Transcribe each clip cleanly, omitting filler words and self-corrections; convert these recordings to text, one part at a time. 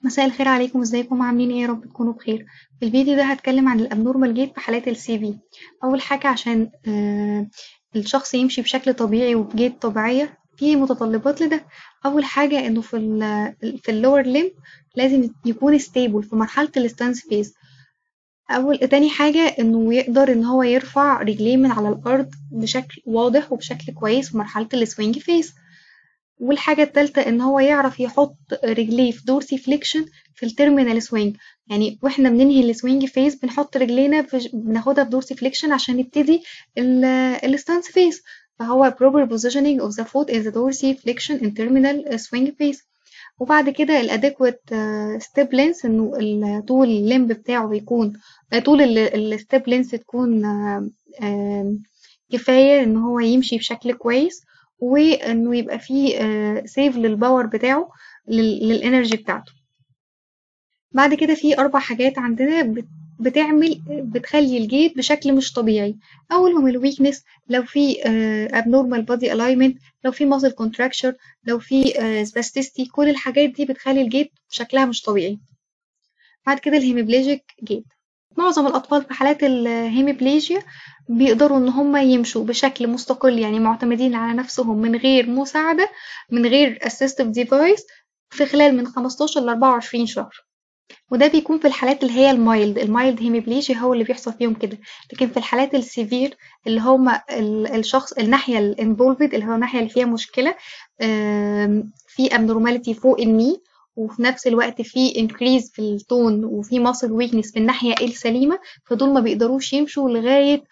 مساء الخير عليكم، ازيكم؟ عاملين ايه؟ يا رب تكونوا بخير. في الفيديو ده هتكلم عن ال abnormal gait في حالات ال CP. اول حاجة عشان الشخص يمشي بشكل طبيعي وب gait طبيعيه، في متطلبات لده. اول حاجة انه في ال lower limb لازم يكون stable في مرحلة ال stance phase. تاني حاجة انه يقدر ان هو يرفع رجليه من على الارض بشكل واضح وبشكل كويس في مرحلة ال swing phase. والحاجة التالتة إن هو يعرف يحط رجليه في dorsiflexion في ال terminal swing، يعني واحنا بننهي ال swing phase بنحط رجلينا في بناخدها في dorsiflexion عشان نبتدي ال stance phase، فهو proper positioning of the foot in the dorsiflexion in terminal swing phase. وبعد كده ال adequate step length، انه طول ال limb بتاعه يكون طول ال step length تكون كفاية ان هو يمشي بشكل كويس، وانه يبقى فيه save لل power بتاعه، لل energy بتاعته. بعد كده في اربع حاجات عندنا بتخلي ال gait بشكل مش طبيعي. اولهم ال weakness، لو في abnormal body alignment، لو في muscle contracture، لو في spasticity، كل الحاجات دي بتخلي ال gait شكلها مش طبيعي. بعد كده ال hemiplegic gait. معظم الأطفال في حالات ال hemiplegia بيقدروا إن هم يمشوا بشكل مستقل، يعني معتمدين على نفسهم من غير مساعدة، من غير assistive device، في خلال من 15 ل 24 شهر، وده بيكون في الحالات اللي هي ال mild hemiplegia هو اللي بيحصل فيهم كده. لكن في الحالات ال severe، اللي هما الشخص الناحية ال involved، اللي هو الناحية اللي فيها مشكلة، في abnormality فوق ال knee، وفي نفس الوقت في increase في ال tone وفي muscle weakness في الناحية السليمة، فدول ما بيقدروش يمشوا لغاية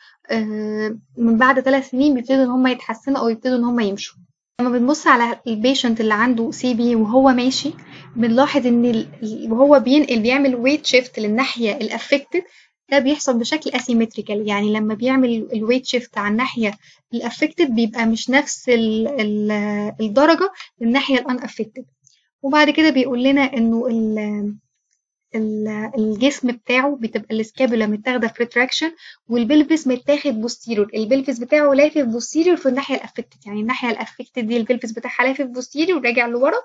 من بعد 3 سنين بيبتدوا ان هم يتحسنوا او يبتدوا ان هم يمشوا. لما بنبص على ال patient اللي عنده CP وهو ماشي، بنلاحظ ان وهو بينقل، بيعمل weight shift للناحيه ال affected، ده بيحصل بشكل asymmetrical، يعني لما بيعمل ال weight shift على الناحية ال affected بيبقى مش نفس الدرجة للناحيه ال unaffected. وبعد كده بيقول لنا انه الجسم بتاعه بتبقى ال scapula متاخده في retraction وال pelvis متاخد posterior، ال pelvis بتاعه لافف posterior في الناحية ال affected، يعني الناحية ال affected دي ال pelvis بتاعها لافف posterior وراجع لورا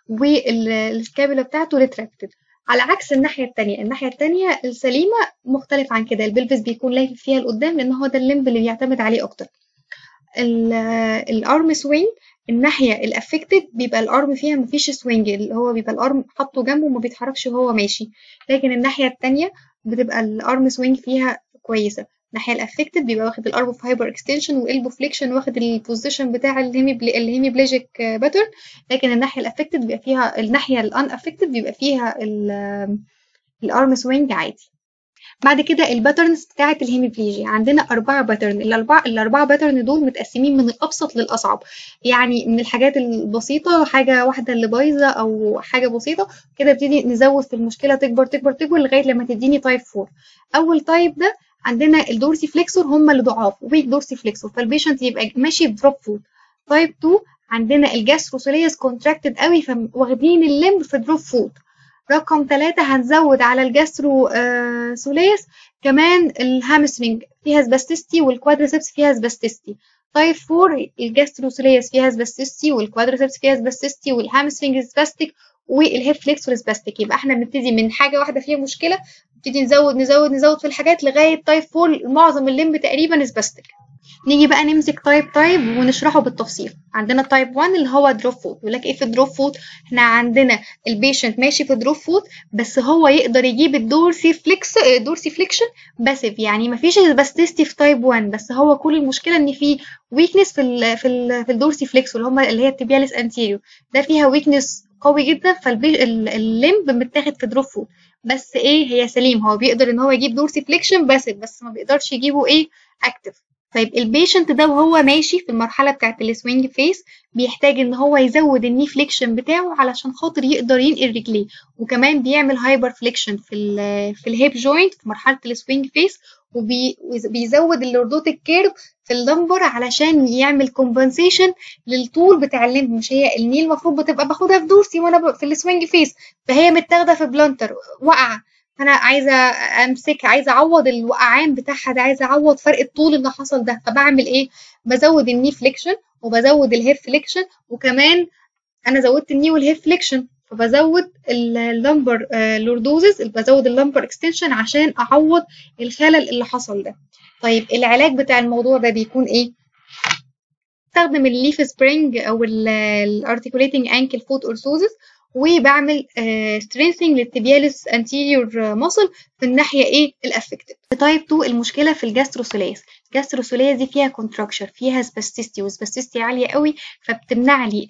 وال scapula بتاعته retracted، على عكس الناحية التانية. الناحية التانية السليمة مختلف عن كده، ال pelvis بيكون لافف فيها لقدام لان هو ده ال limb اللي بيعتمد عليه اكتر. ال arm swing، الناحية ال affected بيبقى ال arm فيها مفيش swing، اللي هو بيبقى ال arm حاطه جنبه وما بيتحركش وهو ماشي، لكن الناحية التانية بتبقى ال arm swing فيها كويسه. الناحية ال affected بيبقى واخد ال arm في hyperextension و elbow flexion، واخد ال position بتاع ال hemiplegic pattern، لكن الناحية ال affected بيبقى فيها، الناحية ال unaffected بيبقى فيها ال arm swing عادي. بعد كده ال patterns بتاعه ال hemiplegia، عندنا أربعة pattern. الأربعة pattern دول متقسمين من الأبسط للأصعب، يعني من الحاجات البسيطة، حاجة واحدة اللي بايظة أو حاجة بسيطة كده، ابتدي نزود في المشكلة، تكبر تكبر تكبر لغاية لما تديني type 4. أول type ده عندنا ال dorsiflexor هم اللي ضعاف، weak dorsiflexor، فال patient يبقى ماشي ب drop foot. type 2 عندنا ال gastrosoleus contracted قوي، فواخدين ال limb في drop foot. رقم 3 هنزود على ال gastro soleus كمان ال hamstring فيها spasticity وال quadriceps فيها spasticity. type 4 ال gastrosoleus فيها spasticity وال quadriceps فيها spasticity وال hamstring spastic وال hip flexor spastic. يبقى احنا بنبتدي من حاجة واحدة فيها مشكله، نبتدي نزود نزود نزود في الحاجات لغاية type 4، معظم ال limb تقريبا spastic. نيجي بقى نمسك type type ونشرحه بالتفصيل. عندنا type 1 اللي هو drop foot. يقول لك ايه في drop foot؟ احنا عندنا ال patient ماشي في drop foot، بس هو يقدر يجيب ال dorsiflexion passive، يعني مفيش spasticity في type 1، بس هو كل المشكلة ان في weakness في ال dorsiflexor اللي هي ال tibialis anterior، ده فيها weakness قوي جدا، فال limb متاخد في drop foot، بس ايه؟ هي سليم، هو بيقدر ان هو يجيب dorsiflexion passive، بس ما بيقدرش يجيبه ايه؟ active. طيب، ال patient ده وهو ماشي في المرحلة بتاعت ال swing phase بيحتاج ان هو يزود ال knee flexion بتاعه علشان خاطر يقدر ينقل رجليه، وكمان بيعمل hyperflexion في ال hip joint في مرحلة ال swing phase، وبيزود ال lordotic curve في ال lumbar علشان يعمل compensation للطول بتاع ال limb. مش هي ال knee المفروض بتبقى باخدها في dorsi وانا في ال swing phase؟ فهي متاخده في plantar وقع، فانا عايزه امسك، عايزه اعوض الوقعان بتاعها ده، عايزه اعوض فرق الطول اللي حصل ده، فبعمل ايه؟ بزود ال knee flexion وبزود ال hip flexion، وكمان انا زودت ال knee وال hip flexion، فبزود ال فبزود ال lumbar lordosis، بزود ال lumbar extension عشان اعوض الخلل اللي حصل ده. طيب العلاج بتاع الموضوع ده بيكون ايه؟ استخدم ال leaf spring او ال articulating ankle foot orthosis، وبعمل strengthening لل tibialis anterior muscle في الناحية ايه ال affected. في type 2 المشكلة في ال gastrosoleus. ال gastrosoleus دي فيها contracture، فيها spasticity، و spasticity عالية قوي، فبتمنع لي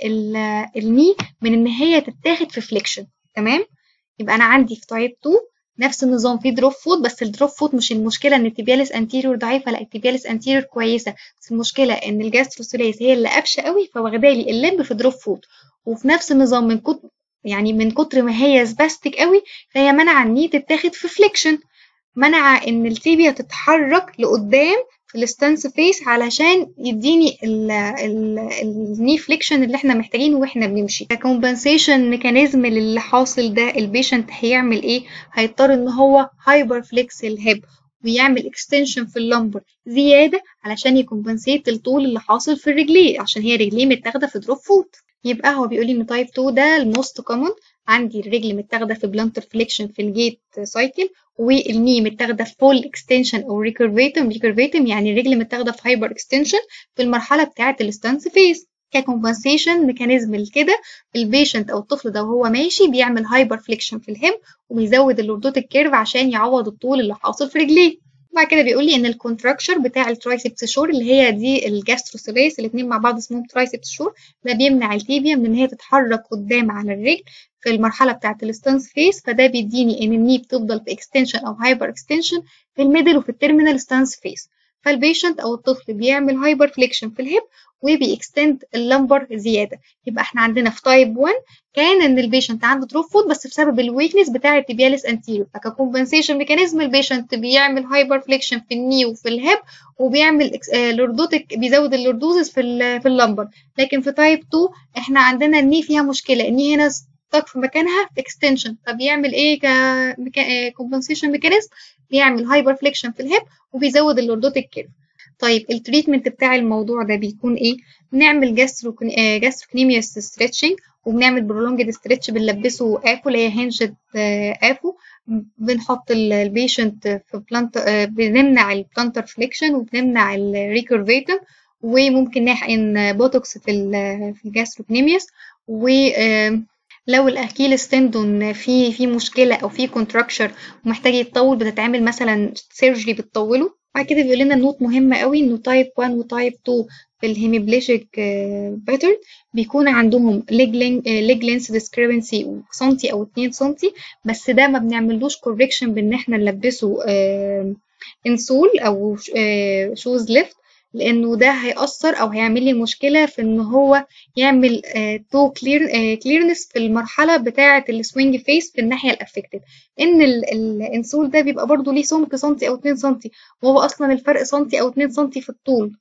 ال knee من ان هي تتاخد في flexion. تمام، يبقى انا عندي في type 2 نفس النظام، في drop foot، بس ال drop foot مش المشكلة ان ال tibialis anterior ضعيفه، لا ال tibialis anterior كويسه، بس المشكلة ان ال gastrosoleus هي اللي قفشه قوي، فواخده لي ال limb في drop foot. وفي نفس النظام من كتر ما هي spastic قوي، فهي منع ال knee تتاخد في flexion، منع ان ال tibia تتحرك لقدام في ال stance phase علشان يديني ال knee flexion اللي احنا محتاجينه واحنا بنمشي. compensation mechanism للي حاصل ده، ال patient هيعمل ايه؟ هيضطر ان هو hyperflex ال hip ويعمل extension في ال lumbar زيادة علشان ي compensate الطول اللي حاصل في الرجليه، عشان هي رجليه متاخده في drop foot. يبقى هو بيقول لي ان type 2 ده ال most common، عندي الرجل متاخده في plantar flexion في ال gait cycle، وال knee متاخده في full extension او recurvatum. recurvatum يعني الرجل متاخده في hyper extension في المرحلة بتاعه ال stance phase. ك compensation mechanism كده ال patient او الطفل ده وهو ماشي بيعمل hyper flexion في ال hip وبيزود ال lordotic curve عشان يعوض الطول اللي حاصل في رجليه. بعد كده بيقول لي ان ال contracture بتاع ال triceps surae اللي هي دي ال gastrosoleus، الاثنين مع بعض اسمهم triceps surae، ده بيمنع ال tibia من ان هي تتحرك قدام على الرجل في المرحلة بتاعه ال stance phase، فده بيديني ان ال knee بتفضل في extension او hyper extension في ال middle وفي ال terminal stance phase. فال patient او الطفل بيعمل hyper flexion في ال hip وبي extend ال lumbar زياده. يبقى احنا عندنا في type 1 كان ان ال patient عنده drop foot بس بسبب ال weakness بتاع ال tibialis anterior، فك compensation mechanism ال patient بيعمل hyper flexion في ال knee وفي ال hip وبيعمل lordotic، بيزود ال lordosis في ال lumbar. لكن في type 2 احنا عندنا ال knee فيها مشكلة، ال knee هنا stuck في مكانها في extension، فبيعمل ايه ك compensation mechanism؟ بيعمل hyper flexion في ال hip وبيزود ال lordotic curve. طيب ال treatment بتاع الموضوع ده بيكون ايه؟ بنعمل gastrocnemius stretching، وبنعمل prolonged stretch، بنلبسه AFO اللي هي hinged AFO، بنحط ال patient في plant، بنمنع ال plantar flexion وبنمنع ال recurvatum، وممكن نحقن بوتوكس في ال gastrocnemius. و لو ال Achilles tendon في مشكلة او في contracture ومحتاج يتطول، بتتعمل مثلا surgery بتطوله. بعد كده بيقول لنا note مهمة قوي، انه type 1 و type 2 في ال hemiplegic pattern بيكون عندهم leg length discrepancy سنتي او 2 سنتي، بس ده ما بنعملوش correction بان احنا نلبسه insole او shoes lift، لانه ده هيأثر او هيعمل لي مشكلة في ان هو يعمل toe clearance في المرحلة بتاعه ال swing phase في الناحية ال affected. ان ال insole ده بيبقى برضو ليه سمك سنتي او 2 سنتي، وهو اصلا الفرق سنتي او 2 سنتي في الطول،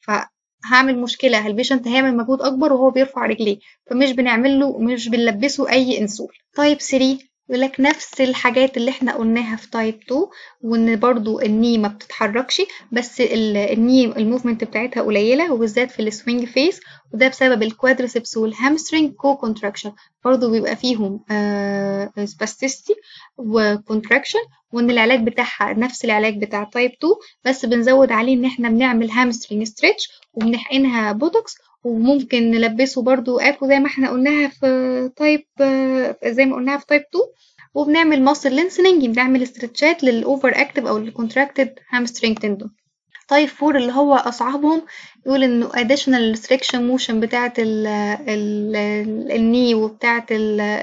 فهعمل مشكلة، ال patient هيعمل مجهود اكبر وهو بيرفع رجليه، فمش بنعمل له، مش بنلبسه اي insole. type 3 يقول لك نفس الحاجات اللي احنا قلناها في type 2، وان برضو ال knee ما بتتحركش، بس ال knee ال movement بتاعتها قليله، وبالذات في ال swing phase، وده بسبب ال quadriceps وال hamstring co contraction، برضو بيبقى فيهم spasticity و contraction، وان العلاج بتاعها نفس العلاج بتاع type 2، بس بنزود عليه ان احنا بنعمل hamstring stretch وبنحقنها بوتوكس، وممكن نلبسه برضو AFO زي ما احنا قلناها في type زي ما قلناها في type 2، وبنعمل muscle lengthening، بنعمل stretch ات لل over active او ال contracted hamstring tendon. type 4 اللي هو اصعبهم، يقول انه additional restriction motion بتاعه ال knee وبتاعه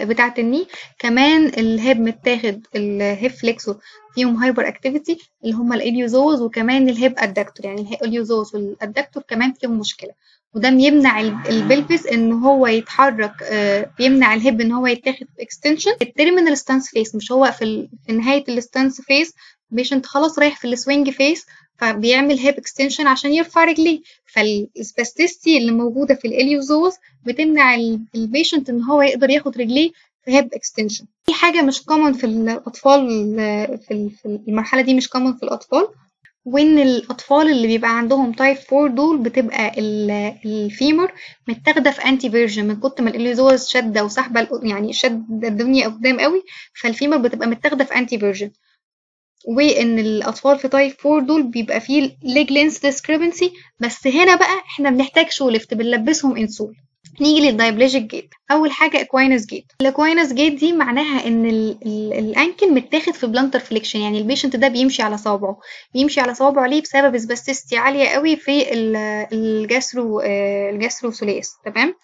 بتاعه ال knee، كمان ال hip متاخد ال hip flexor فيهم hyper activity اللي هم ال iliopsoas، وكمان ال hip adductor، يعني ال iliopsoas وال adductor كمان فيهم مشكلة، وده بيمنع ال pelvis ان هو يتحرك، بيمنع ال hip ان هو يتاخد في extension. ال terminal stance phase مش هو في نهاية ال stance phase patient خلاص رايح في ال swing phase، فبيعمل hip extension عشان يرفع رجليه، فال spasticity اللي موجودة في ال iliopsoas بتمنع ال patient ان هو يقدر ياخد رجليه في hip extension. في حاجة مش common في الاطفال، في المرحلة دي مش common في الاطفال. وان الاطفال اللي بيبقى عندهم type 4 دول بتبقى ال femur متاخده في anteversion من كتر ما ال iliopsoas شاده وسحبه، يعني شاده الدنيا قدام قوي، فال femur بتبقى متاخده في anteversion. وان الاطفال في type 4 دول بيبقى فيه leg length discrepancy، بس هنا بقى احنا بنحتاج shoe lift، بنلبسهم insole. نيجي لل diplegic gait. اول حاجة equinus gait. ال equinus gait دي معناها ان ال ankle متاخد في plantar flexion، يعني ال patient ده بيمشي على صوابعه. بيمشي على صوابعه ليه؟ بسبب spasticity عالية قوي في ال gastrosoleus. تمام.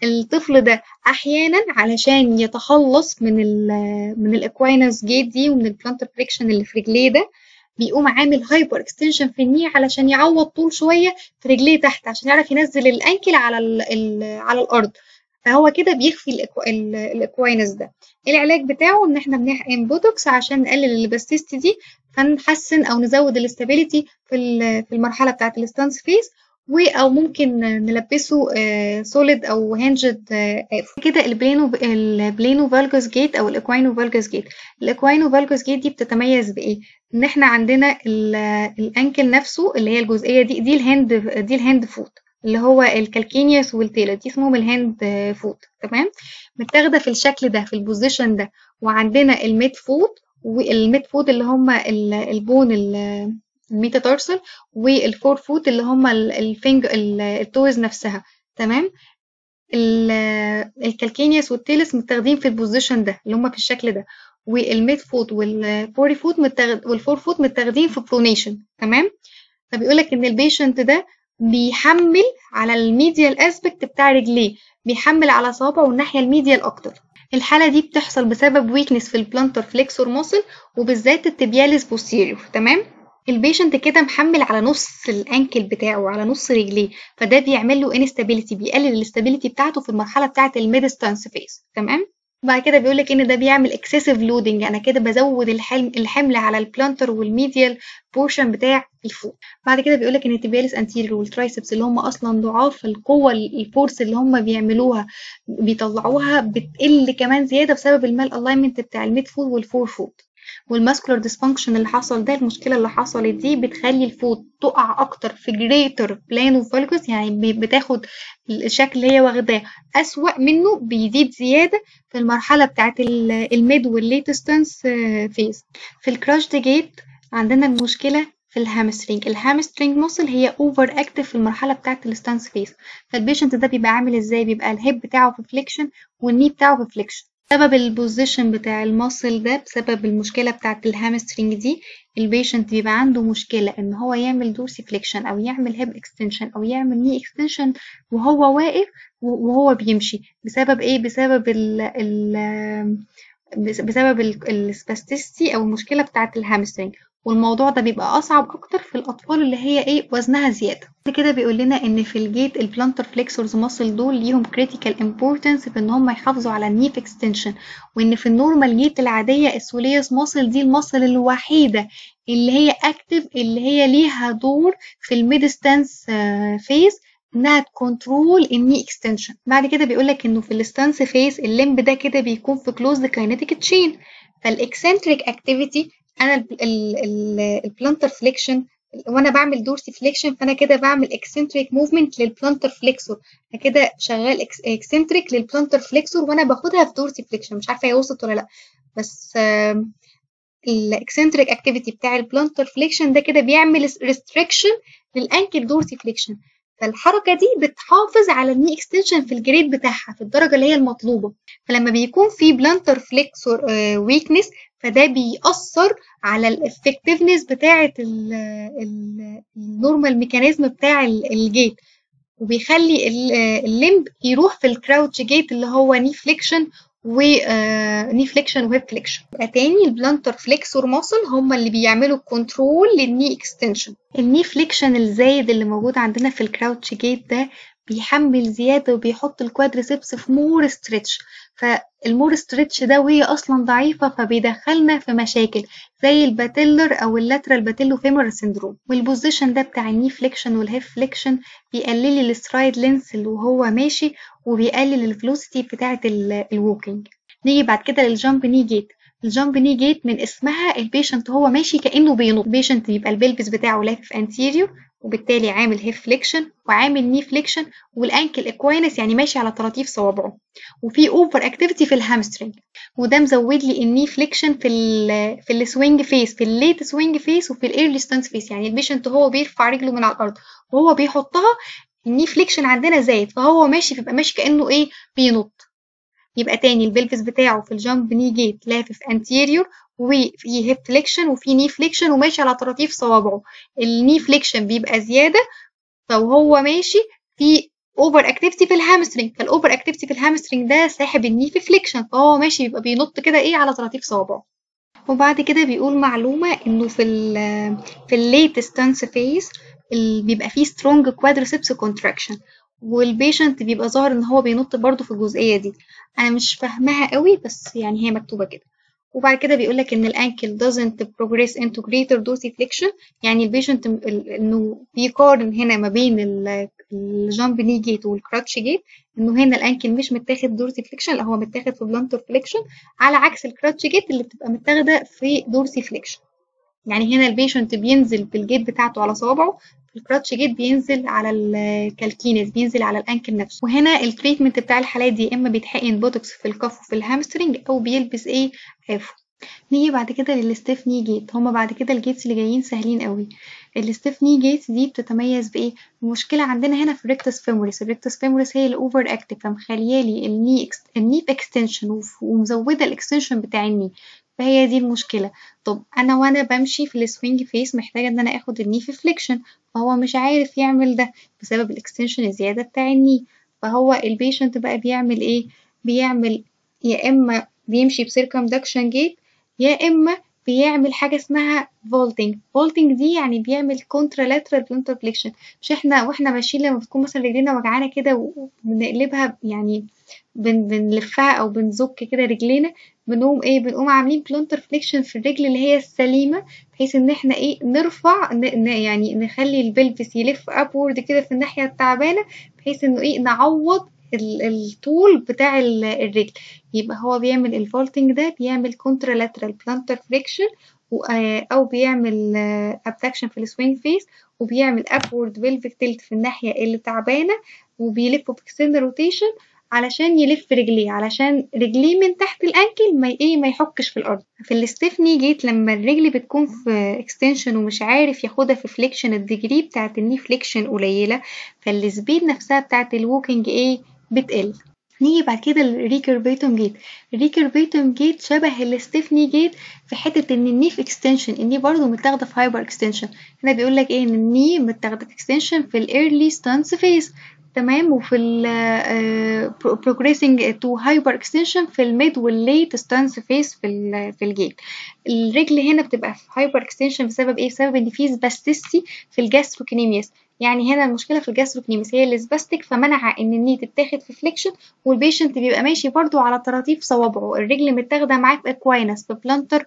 الطفل ده احيانا علشان يتخلص من ال equinus gait دي ومن ال plantar flexion اللي في رجليه ده، بيقوم عامل hyperextension في ال knee علشان يعوض طول شوية في رجليه تحت، عشان يعرف ينزل ال ankle على الارض، فهو كده بيخفي ال equinus ده. العلاج بتاعه ان احنا بنحقن بوتوكس عشان نقلل ال spasticity دي، فنحسن او نزود ال stability في المرحلة بتاعه ال stance phase، او ممكن نلبسه solid او hinged. كده ال planovalgus gait او ال equinovalgus gait. ال equinovalgus gait دي بتتميز بايه؟ ان احنا عندنا ال ankle نفسه اللي هي الجزئية دي، دي ال hind foot اللي هو ال calcaneus وال talus، دي اسمهم ال hind foot. تمام. متاخده في الشكل ده في ال position ده. وعندنا ال mid foot، وال mid foot اللي هم ال bone ال metatarsal، وال forefoot اللي هم ال finger ال toes نفسها. تمام. ال calcaneus وال talus متاخدين في ال position ده اللي هم في الشكل ده، وال mid foot وال forefoot متاخدين في pronation. تمام. فبيقول لك ان ال patient ده بيحمل على ال medial aspect بتاع رجليه، بيحمل على صوابعه والناحية ال medial اكتر. الحالة دي بتحصل بسبب weakness في ال plantar flexor muscle، وبالذات ال tibialis posterior. تمام. ال patient كده محمل على نص ال ankle بتاعه، على نص رجليه، فده بيعمل له instability، بيقلل ال stability بتاعته في المرحلة بتاعه ال mid stance phase. تمام. بعد كده بيقول لك ان ده بيعمل excessive loading، انا كده بزود الحمل على ال plantar وال medial portion بتاع ال foot. بعد كده بيقول لك ان ال tibialis anterior وال triceps اللي هم اصلا ضعاف، القوة ال force اللي هم بيعملوها بيطلعوها بتقل كمان زيادة بسبب ال malalignment بتاع ال mid foot وال forefoot. وال muscular dysfunction اللي حصل ده، المشكلة اللي حصلت دي بتخلي ال foot تقع اكتر في greater plano valgus، يعني بتاخد الشكل اللي هي واخداه اسوأ منه، بيزيد زيادة في المرحلة بتاعت ال mid وال late stance phase. في ال crush gait عندنا المشكلة في ال hamstring. ال hamstring muscle هي over active في المرحلة بتاعه ال stance phase. فال patient ده بيبقى عامل ازاي؟ بيبقى ال hip بتاعه في flexion وال knee بتاعه في flexion. بسبب ال position بتاع ال muscle ده، بسبب المشكلة بتاعه ال hamstring دي، ال patient بيبقى عنده مشكلة ان هو يعمل dorsiflexion او يعمل hip extension او يعمل knee extension وهو واقف وهو بيمشي. بسبب ايه؟ بسبب ال spasticity او المشكلة بتاعه ال hamstring. والموضوع ده بيبقى اصعب اكتر في الاطفال اللي هي ايه وزنها زيادة. كده بيقول لنا ان في ال gait ال plantar flexors muscle دول ليهم critical importance في ان هم يحافظوا على ال knee extension، وان في ال normal gait العادية ال soleus muscle دي ال muscle الوحيدة اللي هي active، اللي هي ليها دور في ال mid stance phase انها ت control ال knee extension. بعد كده بيقول لك انه في ال stance phase ال limb ده كده بيكون في closed kinetic chain، فال eccentric activity انا ال plantar flexion وانا بعمل dorsiflexion، فانا كده بعمل eccentric movement لل plantar flexor، انا كده شغال eccentric لل plantar flexor وانا باخدها في dorsiflexion. مش عارفه هي وصلت ولا لا، بس ال eccentric activity بتاع ال plantar flexion ده كده بيعمل restriction لل ankle dorsiflexion، فالحركه دي بتحافظ على ال knee extension في ال grade بتاعها في الدرجة اللي هي المطلوبة. فلما بيكون في plantar flexor weakness فده بيأثر على ال effectiveness بتاعه ال normal mechanism بتاع ال gait، وبيخلي ال limb يروح في ال crouch gait اللي هو knee flexion و knee flexion و hip flexion. يبقى تاني ال plantar flexor muscle هم اللي بيعملوا control لل knee extension. ال knee flexion الزايد اللي موجود عندنا في ال crouch gait ده بيحمل زيادة وبيحط ال quadriceps في more stretch، فال more stretch ده وهي اصلا ضعيفة فبيدخلنا في مشاكل زي ال patellar او ال lateral patellofemoral syndrome. وال position ده بتاع ال knee flexion وال hip flexion بيقلل ال stride length اللي وهو ماشي، وبيقلل ال velocity بتاعه ال walking. نيجي بعد كده لل jump knee gait. ال jump knee gait من اسمها ال patient هو ماشي كانه بينط. ال patient بيبقى ال pelvis بتاعه لافف anterior، وبالتالي عامل hip flexion وعامل knee flexion، وال ankle equinus يعني ماشي على طراطيف صوابعه، وفي over activity في ال hamstring، وده مزود لي ال knee flexion في ال swing phase، في ال late swing phase وفي ال early stance phase. يعني ال patient هو بيرفع رجله من على الارض وهو بيحطها ال knee flexion عندنا زايد، فهو ماشي بيبقى ماشي كانه ايه بينط. يبقى تاني ال pelvis بتاعه في ال jump knee gait لافف anterior، وفي hip flexion وفي knee flexion، وماشي على طراطيف صوابعه. ال knee flexion بيبقى زيادة، فوهو ماشي في over activity في ال hamstring، فال over activity في ال hamstring ده ساحب ال knee في flexion، فهو ماشي بيبقى بينط كده ايه على طراطيف صوابعه. وبعد كده بيقول معلومة انه في ال late stance phase بيبقى فيه strong quadriceps contraction، وال patient بيبقى ظاهر ان هو بينط برضو في الجزئية دي. انا مش فاهماها قوي بس يعني هي مكتوبة كده. وبعد كده بيقولك ان ال ankle doesn't progress into greater dorsiflexion، يعني ال patient انه بيقارن هنا ما بين ال jump knee gait وال crouch gait، انه هنا ال ankle مش متاخد dorsiflexion، لا هو متاخد في plantar flexion، على عكس ال crouch gait اللي بتبقى متاخده في dorsiflexion. يعني هنا ال patient بينزل بال gait بتاعته على صوابعه، في ال crouch gait بينزل على ال calcaneus، بينزل على ال ankle نفسه. وهنا ال treatment بتاع الحالات دي يا اما بيتحقن بوتوكس في ال calf وفي ال hamstring، او بيلبس ايه AFO. نيجي بعد كده لل stiff knee gait. هما بعد كده ال gaits اللي جايين سهلين قوي. ال stiff knee gaits دي بتتميز بايه؟ المشكلة عندنا هنا في ال rectus femoris. ال rectus femoris هي ال over active، فمخليالي ال knee extension ومزوده ال extension بتاع ال knee، فهي دي المشكلة. طب انا وانا بمشي في ال swing phase محتاجه ان انا اخد ال knee في flexion، فهو مش عارف يعمل ده بسبب ال extension الزيادة بتاع ال knee. فهو ال patient بقى بيعمل ايه؟ بيعمل يا اما بيمشي ب circumduction gait، يا اما بيعمل حاجة اسمها vaulting. vaulting دي يعني بيعمل contralateral plantar flexion. مش احنا واحنا ماشيين لما بتكون مثلا رجلينا وجعانه كده وبنقلبها، يعني بنلفها او بنزك كده رجلينا، بنقوم ايه؟ بنقوم عاملين plantar flexion في الرجل اللي هي السليمة، بحيث ان احنا ايه نرفع يعني نخلي ال pelvis يلف upward كده في الناحية التعبانة، بحيث انه ايه نعوض الطول بتاع الرجل. يبقى هو بيعمل ال vaulting ده، بيعمل contralateral plantar flexion، او بيعمل abduction في ال swing phase، وبيعمل upward pelvic tilt في الناحية اللي تعبانة، وبيلفه في external rotation علشان يلف رجليه، علشان رجليه من تحت ال ankle ما ايه ما يحكش في الارض. في ال stiff knee gait لما الرجل بتكون في extension ومش عارف ياخدها في flexion، ال degree بتاعت ال knee flexion قليله، فال speed نفسها بتاعت ال walking ايه بتقل. نيجي بعد كده لل recurvatum gait. ال recurvatum gait شبه ال stiff knee gait في حتة ان ال knee في extension، ال knee برضو متاخده في hyper extension. هنا بيقول لك ايه؟ ان ال knee متاخده في extension في ال early stance phase، تمام، وفي ال progressing to hyper extension في ال mid وال late stance phase في ال gait. الرجل هنا بتبقى في hyper extension بسبب ايه؟ بسبب ان في spasticity في ال gastrocnemius. يعني هنا المشكلة في ال gastrocnemius هي اللي spastic، فمنع ان ال knee تتاخد في flexion، وال patient بيبقى ماشي برضو على طراطيف صوابعه، الرجل متاخده معاه في equinus في plantar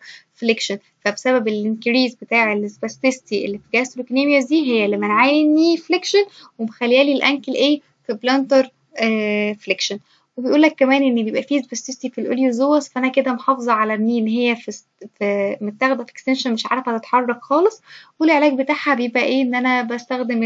flexion، فبسبب ال increase بتاع ال spasticity اللي في gastrocnemius دي هي اللي منعالي ال knee flexion ومخليالي ال ankle ايه في plantar flexion. وبيقول لك كمان ان بيبقى فيه spasticity في ال iliopsoas، فانا كده محافظة على ال knee ان هي في متاخده في extension مش عارفه تتحرك خالص. والعلاج بتاعها بيبقى ايه؟ ان انا بستخدم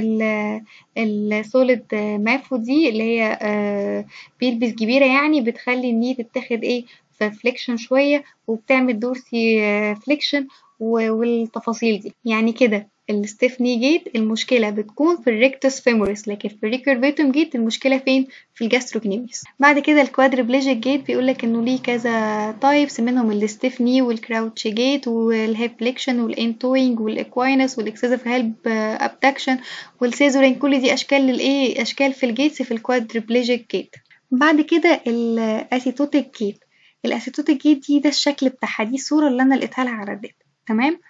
ال solid MAFO دي اللي هي بيلبس جبيرة، يعني بتخلي ال knee تتاخد ايه في flexion شوية، وبتعمل dorsiflexion والتفاصيل دي. يعني كده ال stiff knee gait المشكلة بتكون في ال rectus femoris، لكن في ال recurvatum gait المشكلة فين؟ في ال gastrocnemius. بعد كده ال quadriplegic gait بيقول لك انه ليه كذا types، منهم ال stiff knee وال crouch gait وال hip flexion وال in-toeing وال equinus وال excessive hip abduction وال scissoring، كل دي اشكال للايه؟ اشكال في ال gaits في ال quadriplegic gait. بعد كده ال athetotic gait. ال athetotic gait دي ده الشكل بتاعها، دي الصورة اللي انا لقيتها لها على النت، تمام.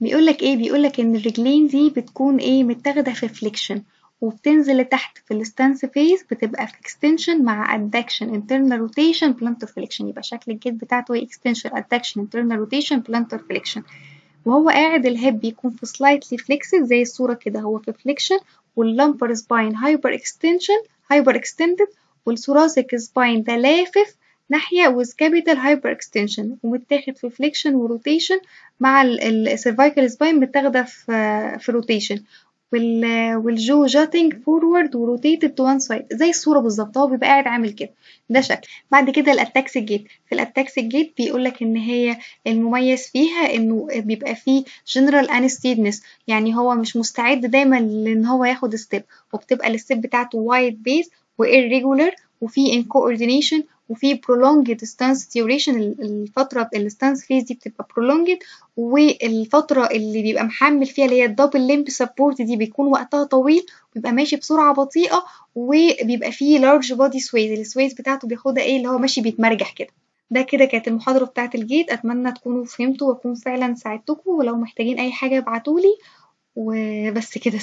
بيقول لك ايه؟ بيقول لك ان الرجلين دي بتكون ايه متاخده في flexion، وبتنزل لتحت في ال stance phase بتبقى في extension مع adduction internal rotation plantar flexion. يبقى شكل ال gait بتاعته ايه؟ extension adduction internal rotation plantar flexion. وهو قاعد ال hip بيكون في slightly flexed زي الصورة كده، هو في flexion، وال lumbar spine hyper extension hyper extended، وال thoracic spine ده لافف ناحية with capital hyperextension، ومتاخد في flexion و rotation مع ال cervical spine متاخدة في rotation، وال jaw jutting forward و rotated to one side زي الصورة بالظبط، هو بيبقى قاعد عامل كده، ده شكل. بعد كده ال ataxic gait. في ال ataxic gait بيقول لك ان هي المميز فيها انه بيبقى فيه general unsteadiness، يعني هو مش مستعد دايما لان هو ياخد step، وبتبقى ال step بتاعته wide base و irregular، وفي incoordination، وفي prolonged stance duration، الفترة ال stance phase دي بتبقى prolonged، والفترة اللي بيبقى محمل فيها اللي هي ال double limb support دي بيكون وقتها طويل، وبيبقى ماشي بسرعة بطيئة، وبيبقى فيه large body sways، ال sways بتاعته بياخدها ايه اللي هو ماشي بيتمرجح كده. ده كده كانت المحاضرة بتاعة ال gait، أتمنى تكونوا فهمتوا وأكون فعلا ساعدتكم، ولو محتاجين أي حاجة ابعتولي، وبس كده.